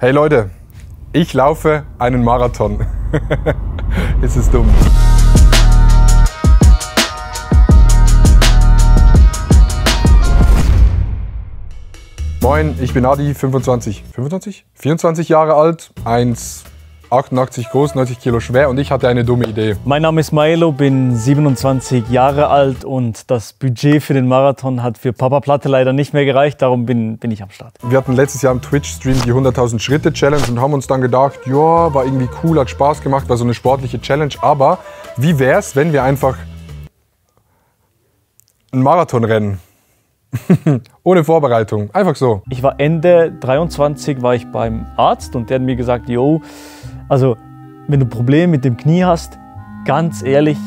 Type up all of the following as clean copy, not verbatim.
Hey Leute, ich laufe einen Marathon. Ist es dumm? Moin, ich bin Adi, 24 Jahre alt, 1,88 groß, 90 Kilo schwer und ich hatte eine dumme Idee. Mein Name ist Maelo, bin 27 Jahre alt und das Budget für den Marathon hat für Papa Platte leider nicht mehr gereicht, darum bin ich am Start. Wir hatten letztes Jahr im Twitch-Stream die 100.000 Schritte Challenge und haben uns dann gedacht, ja, war irgendwie cool, hat Spaß gemacht, war so eine sportliche Challenge, aber wie wär's, wenn wir einfach einen Marathon rennen? Ohne Vorbereitung, einfach so. Ich war Ende 23 war ich beim Arzt und der hat mir gesagt, yo, also wenn du Probleme mit dem Knie hast, ganz ehrlich,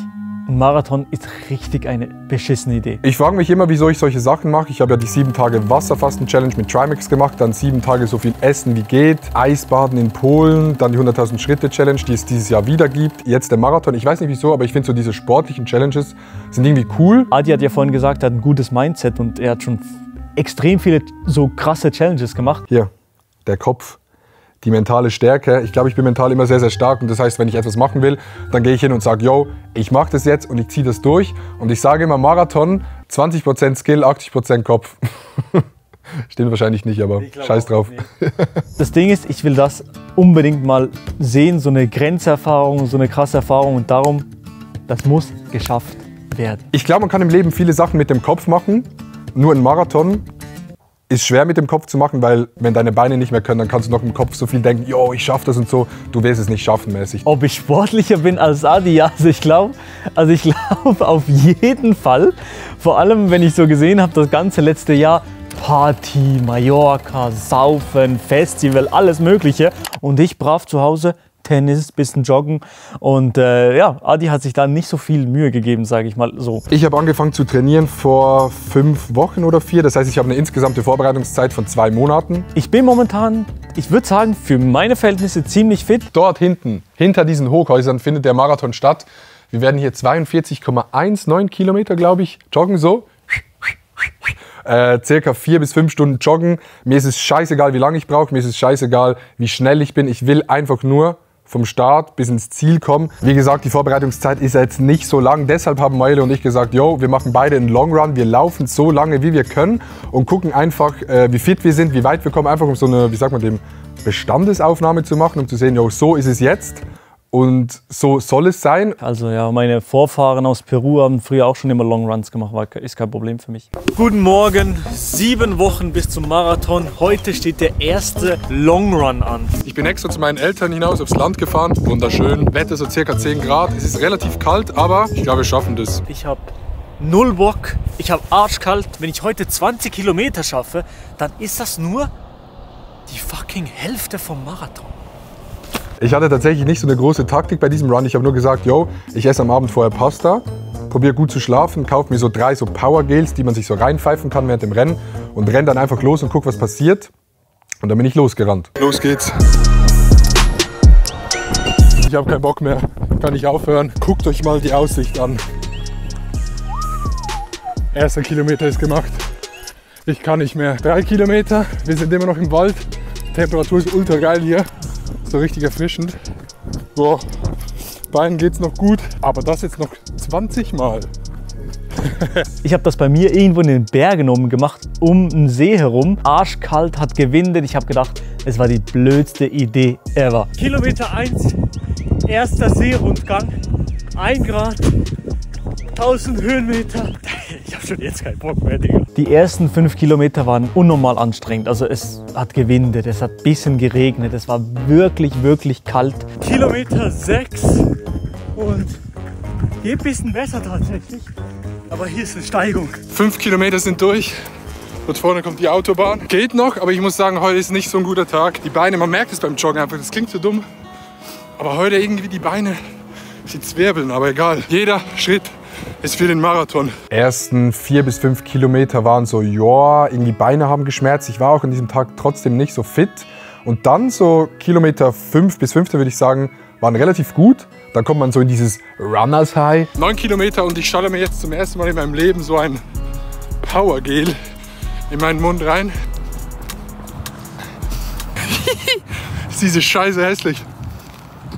ein Marathon ist richtig eine beschissene Idee. Ich frage mich immer, wieso ich solche Sachen mache. Ich habe ja die 7 Tage Wasserfasten-Challenge mit Trimax gemacht, dann 7 Tage so viel essen wie geht, Eisbaden in Polen, dann die 100.000 Schritte-Challenge, die es dieses Jahr wieder gibt, jetzt der Marathon. Ich weiß nicht wieso, aber ich finde so diese sportlichen Challenges sind irgendwie cool. Adi hat ja vorhin gesagt, er hat ein gutes Mindset und er hat schon extrem viele so krasse Challenges gemacht. Hier, der Kopf. Die mentale Stärke. Ich glaube, ich bin mental immer sehr, sehr stark und das heißt, wenn ich etwas machen will, dann gehe ich hin und sage, yo, ich mache das jetzt und ich ziehe das durch und ich sage immer Marathon, 20% Skill, 80% Kopf. Stimmt wahrscheinlich nicht, aber scheiß drauf. Das Ding ist, ich will das unbedingt mal sehen, so eine Grenzerfahrung, so eine krasse Erfahrung und darum, das muss geschafft werden. Ich glaube, man kann im Leben viele Sachen mit dem Kopf machen, nur ein Marathon ist schwer mit dem Kopf zu machen, weil wenn deine Beine nicht mehr können, dann kannst du noch im Kopf so viel denken, yo, ich schaff das und so. Du wirst es nicht schaffen mäßig. Ob ich sportlicher bin als Adi? Ja, also ich glaube auf jeden Fall. Vor allem, wenn ich so gesehen habe, das ganze letzte Jahr, Party, Mallorca, Saufen, Festival, alles Mögliche. Und ich brav zu Hause, Tennis, bisschen joggen und ja, Adi hat sich da nicht so viel Mühe gegeben, sage ich mal so. Ich habe angefangen zu trainieren vor 5 Wochen oder 4, das heißt, ich habe eine insgesamte Vorbereitungszeit von 2 Monaten. Ich bin momentan, ich würde sagen, für meine Verhältnisse ziemlich fit. Dort hinten, hinter diesen Hochhäusern findet der Marathon statt. Wir werden hier 42,19 Kilometer, glaube ich, joggen so. Circa 4 bis 5 Stunden joggen. Mir ist es scheißegal, wie lange ich brauche, mir ist es scheißegal, wie schnell ich bin. Ich will einfach nur vom Start bis ins Ziel kommen. Wie gesagt, die Vorbereitungszeit ist jetzt nicht so lang. Deshalb haben Maelo und ich gesagt, yo, wir machen beide einen Long Run. Wir laufen so lange, wie wir können und gucken einfach, wie fit wir sind, wie weit wir kommen. Einfach um so eine, wie sagt man dem, Bestandesaufnahme zu machen, um zu sehen, yo, so ist es jetzt. Und so soll es sein. Also ja, meine Vorfahren aus Peru haben früher auch schon immer Long Runs gemacht, ist kein Problem für mich. Guten Morgen, 7 Wochen bis zum Marathon. Heute steht der erste Long Run an. Ich bin extra zu meinen Eltern hinaus aufs Land gefahren. Wunderschön. Wetter so circa 10 Grad. Es ist relativ kalt, aber ich glaube, wir schaffen das. Ich habe null Bock, ich habe arschkalt. Wenn ich heute 20 Kilometer schaffe, dann ist das nur die fucking Hälfte vom Marathon. Ich hatte tatsächlich nicht so eine große Taktik bei diesem Run. Ich habe nur gesagt, yo, ich esse am Abend vorher Pasta, probiere gut zu schlafen, kaufe mir so 3 so Power Gels, die man sich so reinpfeifen kann während dem Rennen und renne dann einfach los und gucke, was passiert. Und dann bin ich losgerannt. Los geht's. Ich habe keinen Bock mehr, kann ich aufhören. Guckt euch mal die Aussicht an. Erster Kilometer ist gemacht. Ich kann nicht mehr. 3 Kilometer, wir sind immer noch im Wald. Die Temperatur ist ultra geil hier. So richtig erfrischend. Boah, Beinen geht's noch gut, aber das jetzt noch 20 Mal. Ich habe das bei mir irgendwo in den Bergen oben gemacht, um einen See herum. Arschkalt, hat gewindet. Ich habe gedacht, es war die blödste Idee ever. Kilometer 1, erster Seerundgang, 1 Grad, 1000 Höhenmeter. Ich habe schon jetzt keinen Bock mehr, Digga. Die ersten 5 Kilometer waren unnormal anstrengend. Also es hat gewindet, es hat ein bisschen geregnet, es war wirklich, wirklich kalt. Kilometer 6 und hier ein bisschen besser tatsächlich. Aber hier ist eine Steigung. 5 Kilometer sind durch. Dort vorne kommt die Autobahn. Geht noch, aber ich muss sagen, heute ist nicht so ein guter Tag. Die Beine, man merkt es beim Joggen einfach, das klingt so dumm. Aber heute irgendwie die Beine, sie zwirbeln, aber egal. Jeder Schritt ist für den Marathon. Ersten 4 bis 5 Kilometer waren so, ja, irgendwie Beine haben geschmerzt. Ich war auch an diesem Tag trotzdem nicht so fit. Und dann so Kilometer 5 bis 15 würde ich sagen, waren relativ gut. Dann kommt man so in dieses Runners High. 9 Kilometer und ich schalle mir jetzt zum ersten Mal in meinem Leben so ein Power Gel in meinen Mund rein. Ist diese Scheiße hässlich.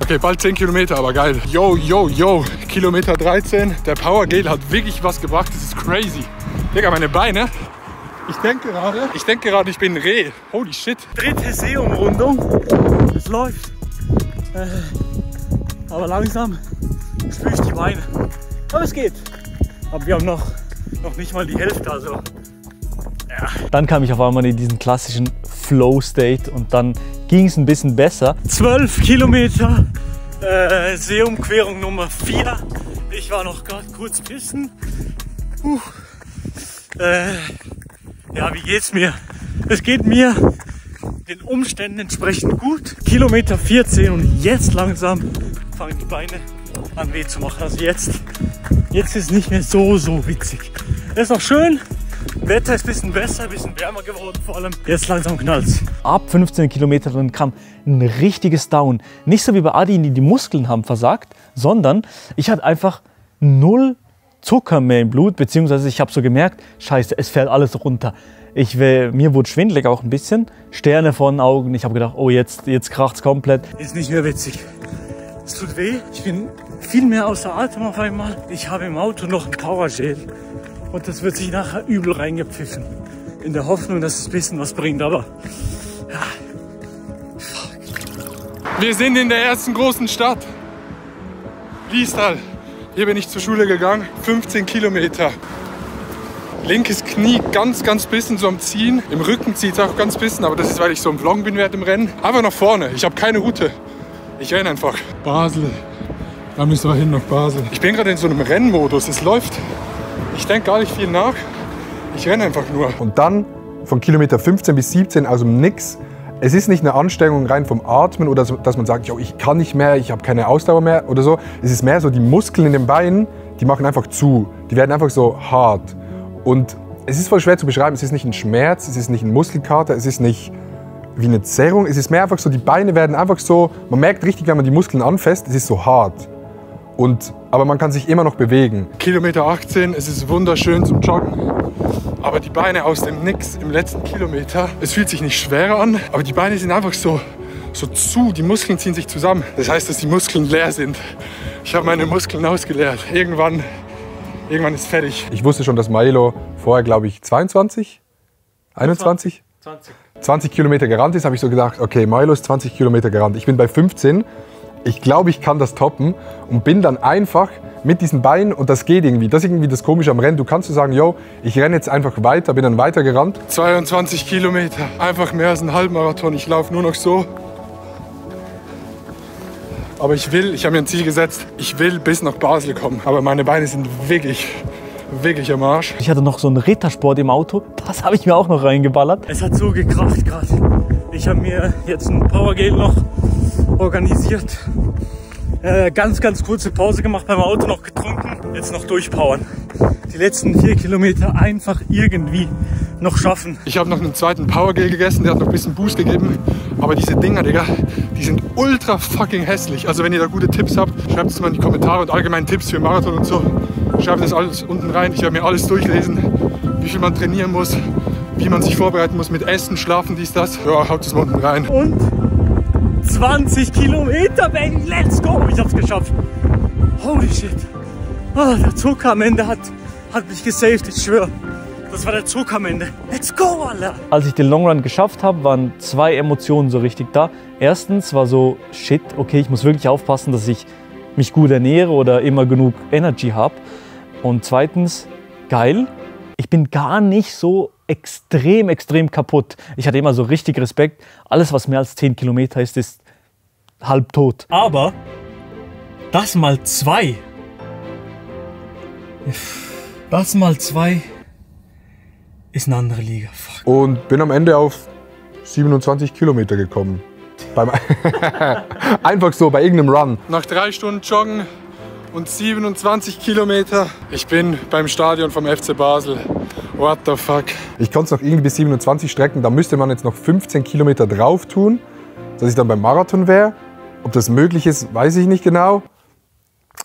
Okay, bald 10 Kilometer, aber geil. Yo, yo, yo. Kilometer 13. Der Power Gel hat wirklich was gebracht. Das ist crazy. Digga, meine Beine. Ich denke gerade, ich bin ein Reh. Holy shit. Dritte Seeumrundung. Es läuft. Aber langsam spüre ich die Beine. Aber es geht. Aber wir haben noch nicht mal die Hälfte. Also. Ja. Dann kam ich auf einmal in diesen klassischen Flow-State und dann ging es ein bisschen besser. 12 Kilometer, Seeumquerung Nummer 4. Ich war noch gerade kurz pissen. Ja, wie geht's mir? Es geht mir den Umständen entsprechend gut. Kilometer 14 und jetzt langsam fangen die Beine an weh zu machen. Also jetzt ist es nicht mehr so witzig. Es ist noch schön. Wetter ist ein bisschen besser, ein bisschen wärmer geworden vor allem. Jetzt langsam knallt's. Ab 15 Kilometern dann kam ein richtiges Down. Nicht so wie bei Adi, die Muskeln haben versagt, sondern ich hatte einfach 0 Zucker mehr im Blut, beziehungsweise ich habe so gemerkt, scheiße, es fällt alles runter. Mir wurde schwindelig auch ein bisschen, Sterne vor den Augen. Ich habe gedacht, oh jetzt kracht's komplett. Ist nicht mehr witzig. Es tut weh, ich bin viel mehr außer Atem auf einmal. Ich habe im Auto noch ein Powergel. Und das wird sich nachher übel reingepfiffen. In der Hoffnung, dass es ein bisschen was bringt, aber ja. Wir sind in der ersten großen Stadt. Liestal. Hier bin ich zur Schule gegangen. 15 Kilometer. Linkes Knie ganz bisschen so am Ziehen. Im Rücken zieht es auch ganz bisschen, aber das ist, weil ich so im Vloggen bin während dem Rennen. Einfach nach vorne. Ich habe keine Route. Ich renne einfach. Basel. Da müssen wir hin nach Basel. Ich bin gerade in so einem Rennmodus. Es läuft. Ich denke gar nicht viel nach, ich renne einfach nur. Und dann von Kilometer 15 bis 17, also nix. Es ist nicht eine Anstrengung rein vom Atmen oder so, dass man sagt, ich kann nicht mehr, ich habe keine Ausdauer mehr oder so. Es ist mehr so, die Muskeln in den Beinen, die machen einfach zu. Die werden einfach so hart. Und es ist voll schwer zu beschreiben, es ist nicht ein Schmerz, es ist nicht ein Muskelkater, es ist nicht wie eine Zerrung. Es ist mehr einfach so, die Beine werden einfach so, man merkt richtig, wenn man die Muskeln anfasst, es ist so hart. Aber man kann sich immer noch bewegen. Kilometer 18, es ist wunderschön zum Joggen. Aber die Beine aus dem Nix im letzten Kilometer, es fühlt sich nicht schwerer an, aber die Beine sind einfach so zu, die Muskeln ziehen sich zusammen. Das heißt, dass die Muskeln leer sind. Ich habe meine Muskeln ausgeleert. Irgendwann ist fertig. Ich wusste schon, dass Mailo vorher, glaube ich, 22? 21? 20 Kilometer gerannt ist, habe ich so gedacht, okay, Mailo ist 20 Kilometer gerannt. Ich bin bei 15. Ich glaube, ich kann das toppen und bin dann einfach mit diesen Beinen und das geht irgendwie. Das ist irgendwie das Komische am Rennen. Du kannst so sagen, yo, ich renne jetzt einfach weiter, bin dann weiter gerannt. 22 Kilometer, einfach mehr als ein Halbmarathon. Ich laufe nur noch so. Aber ich habe mir ein Ziel gesetzt, ich will bis nach Basel kommen. Aber meine Beine sind wirklich am Arsch. Ich hatte noch so einen Rittersport im Auto, das habe ich mir auch noch reingeballert. Es hat so gekracht gerade. Ich habe mir jetzt ein Powergel noch organisiert. Ganz kurze Pause gemacht beim Auto, noch getrunken. Jetzt noch durchpowern. Die letzten 4 Kilometer einfach irgendwie noch schaffen. Ich habe noch einen zweiten Powergel gegessen, der hat noch ein bisschen Boost gegeben. Aber diese Dinger, Digga, die sind ultra fucking hässlich. Also wenn ihr da gute Tipps habt, schreibt es mal in die Kommentare und allgemein Tipps für Marathon und so. Schreibt das alles unten rein. Ich werde mir alles durchlesen, wie viel man trainieren muss, wie man sich vorbereiten muss mit Essen, Schlafen, dies, das. Ja, haut es mal unten rein. Und 20 Kilometer, baby, let's go! Ich hab's geschafft. Holy shit. Oh, der Zucker am Ende hat mich gesaved, ich schwöre. Das war der Zug am Ende. Let's go, Alter! Als ich den Long Run geschafft habe, waren 2 Emotionen so richtig da. Erstens war so, shit, okay, ich muss wirklich aufpassen, dass ich mich gut ernähre oder immer genug Energy habe. Und zweitens, geil, ich bin gar nicht so extrem kaputt. Ich hatte immer so richtig Respekt. Alles, was mehr als 10 Kilometer ist halb tot. Aber das mal 2. Das mal 2 ist eine andere Liga. Fuck. Und bin am Ende auf 27 Kilometer gekommen. Einfach so, bei irgendeinem Run. Nach 3 Stunden Joggen und 27 Kilometer. Ich bin beim Stadion vom FC Basel. What the fuck? Ich konnte es noch irgendwie bis 27 strecken. Da müsste man jetzt noch 15 Kilometer drauf tun, dass ich dann beim Marathon wäre. Ob das möglich ist, weiß ich nicht genau.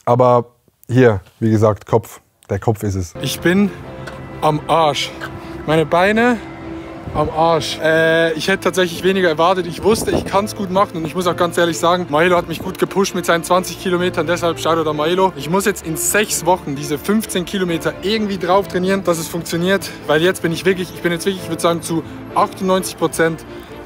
Aber hier, wie gesagt, Kopf. Der Kopf ist es. Ich bin am Arsch. Meine Beine am Arsch. Ich hätte tatsächlich weniger erwartet. Ich wusste, ich kann es gut machen und ich muss auch ganz ehrlich sagen, Maelo hat mich gut gepusht mit seinen 20 Kilometern, deshalb Shoutout an Maelo. Ich muss jetzt in 6 Wochen diese 15 Kilometer irgendwie drauf trainieren, dass es funktioniert, weil jetzt bin ich wirklich, ich würde sagen, zu 98%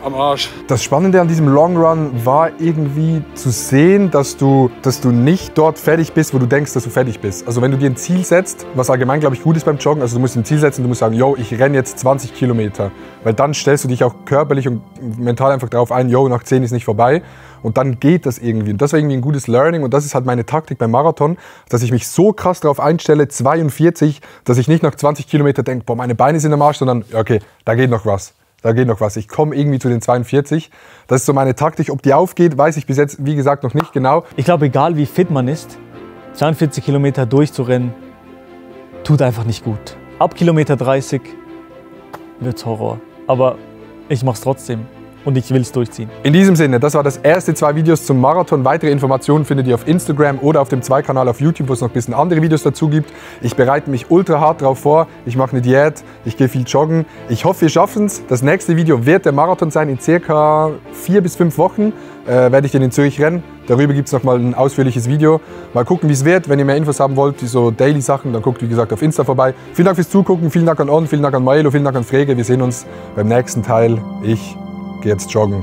am Arsch. Das Spannende an diesem Long Run war irgendwie zu sehen, dass du nicht dort fertig bist, wo du denkst, dass du fertig bist. Also wenn du dir ein Ziel setzt, was allgemein, glaube ich, gut ist beim Joggen, also du musst ein Ziel setzen, du musst sagen, yo, ich renne jetzt 20 Kilometer. Weil dann stellst du dich auch körperlich und mental einfach darauf ein, yo, nach 10 ist nicht vorbei. Und dann geht das irgendwie. Und das war irgendwie ein gutes Learning. Und das ist halt meine Taktik beim Marathon, dass ich mich so krass darauf einstelle, 42, dass ich nicht nach 20 Kilometer denke, boah, meine Beine sind am Arsch, sondern, okay, da geht noch was. Da geht noch was. Ich komme irgendwie zu den 42. Das ist so meine Taktik. Ob die aufgeht, weiß ich bis jetzt, wie gesagt, noch nicht genau. Ich glaube, egal wie fit man ist, 42 Kilometer durchzurennen, tut einfach nicht gut. Ab Kilometer 30 wird's Horror. Aber ich mach's trotzdem. Und ich will es durchziehen. In diesem Sinne, das war das erste 2 Videos zum Marathon. Weitere Informationen findet ihr auf Instagram oder auf dem 2-Kanal auf YouTube, wo es noch ein bisschen andere Videos dazu gibt. Ich bereite mich ultra hart darauf vor. Ich mache eine Diät, ich gehe viel joggen. Ich hoffe, wir schaffen es. Das nächste Video wird der Marathon sein. In circa 4 bis 5 Wochen werde ich den in Zürich rennen. Darüber gibt es nochmal ein ausführliches Video. Mal gucken, wie es wird. Wenn ihr mehr Infos haben wollt, so Daily-Sachen, dann guckt, wie gesagt, auf Insta vorbei. Vielen Dank fürs Zugucken. Vielen Dank an On, vielen Dank an Maelo, vielen Dank an Frege. Wir sehen uns beim nächsten Teil. Ich gehe jetzt joggen.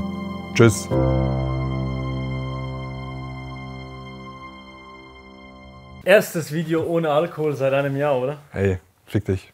Tschüss. Erstes Video ohne Alkohol seit einem Jahr, oder? Hey, fick dich.